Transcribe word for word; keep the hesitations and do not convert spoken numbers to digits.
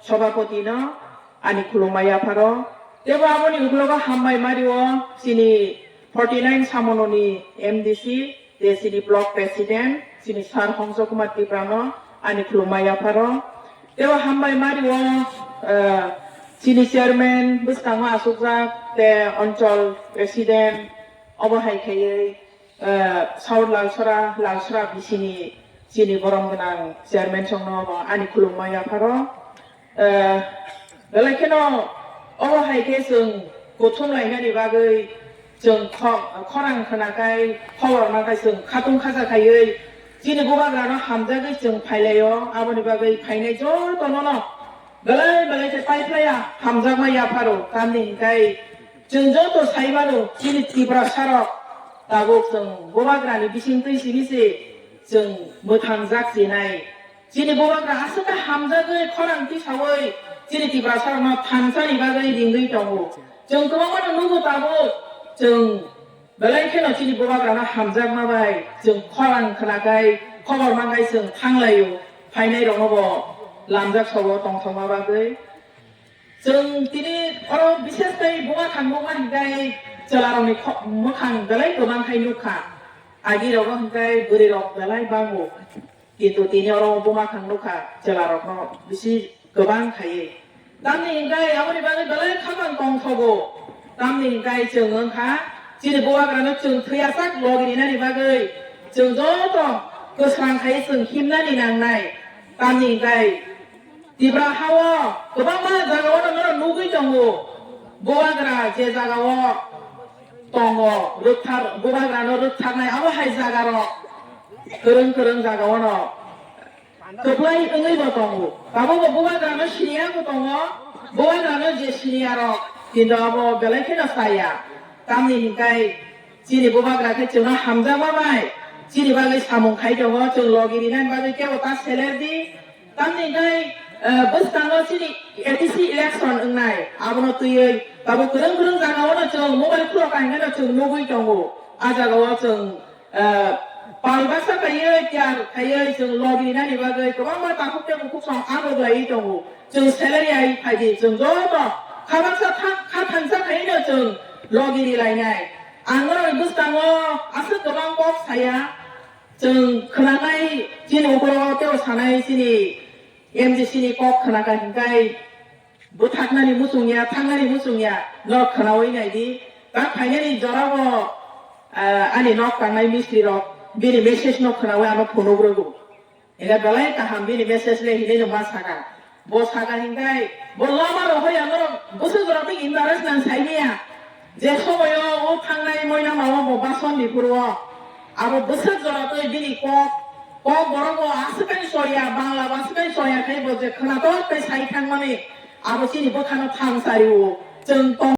Sobhapoti no ani khulumma yapharo. Tebo aboni uklogo hambai mario chini forty nine Samononi M D C, tei chini block president, chini Sir Hongso Kumar Tripura no ani khulumma yapharo. Tebo hambai mario, eh, chini chairman bwskango asukjak, tei onchol president, obo hai khaiwi, eh, South Lalsora, Lalsora bisini chini borom gwnang chairman songno bo ani khulumma yapharo. Eh, belai kheno obo hai khe chwng kuthum lainani bagwi chwng kho-, khorang khwnakhai, khobor mankhai chwng khatung khaja khaiwi chini bubagrano hamjagwi chwng phailaio. Aboni bagwi phainai jotono no belai belai khe paiphlaiya hamjakma yapharo. Tamni hwnkhe chwng joto sai mano chini Tiprasarok tabuk chwng bubagrani bisingtwi simi se chwng mwthangjak chinai. Chini bubagra aswk khe hamjagwi khorang tisaui chini Tiprasarokno thansani bagwi ringwi tongo. Chwng kwbangmano nugo tabuk, chwng belai kheno chini bubagrano hamjakma bai chwng khorang khwnakhai, khobor mankhai chwng thanglaio, phainairokno bo lamjak sobo tongthokma bagwi. Chwng tini oro bishes khai buma thangmungma hinkhe chwlarokni kho-, mwkhang belai kwbang khai nukha. Agirogo hinkhe bwrwirok belai bango. Kintu tini oro buma thang nukha chwlarokno bisi kwbang khaiwi. Tamni hinkhe aboni bagwi belai khaphang tongthogo. Tamni hinkhe chwng wngkha chini bubagrano chwng thwiyasak logi rinani bagwi chwng joto kwsrang khai chwng himnani nangnai. Tamni hinkhe Tipra hao kwbangma jagao no norok nugwi tongo. Bubagra je jagao tongo, rwkthar, bubagrano rwktharnai abo hai jagarok kwrwng kwrwng jagao no kwplai wngwi bo tongo. Tabukbo bubagrano siniya bo tongo, bubagrano je siniyarok kintu abo belai kheno chaya. Tamni hinkhe chini bubagra khe chwngno hamjakma bai chini bagwi samung khai tongo, chwng logi rinani bagwi kebo ta seler di. Tamni hinkhe, eh, bwskango chini A D C election wngnai, abono twiwi tabuk kwrwng kwrwng jagao no chwng mobile khulok kainkheno chwng nugwi tongo. A jagao chwng, eh, pal baksa khaiwi tiyar khaiwi chwng logi rinani bagwi kwbangma takhuk tei bukhuk song abo glaiwi tongo. Chwng salary ai phaidi chwng joto kha baksa tha-, kha thansa khaino chwng logi rilainai. Ang norokni bwskango aswk kwbang kok saya. Chwng khwnanai chini ukologo tei sanai chini M D C ni kok khwnakha hinkai bwthaknani muchungya, thangnani muchungya, norok khwnawi naidi. Ta phainani jorao, ah, ani nok tangnai mistri rok bini message no khwnawi ano phunuk rwgo. Ega belai kaham bini message le hinwi no ma saka. Bo saka hinkai, bo lama rohoi ang norok bwswk jora twi interest nang sai maya. Je somoyo o thangnai moina mao bo bason ni phuru o. Abo bwswk jora twi bini kok, kok borok bo aswk kai soya, Bangla bo aswk kai soya khai bo je khwnatok tei sai thangmani. Abo chini bwkhano thang sari o. Chwng tong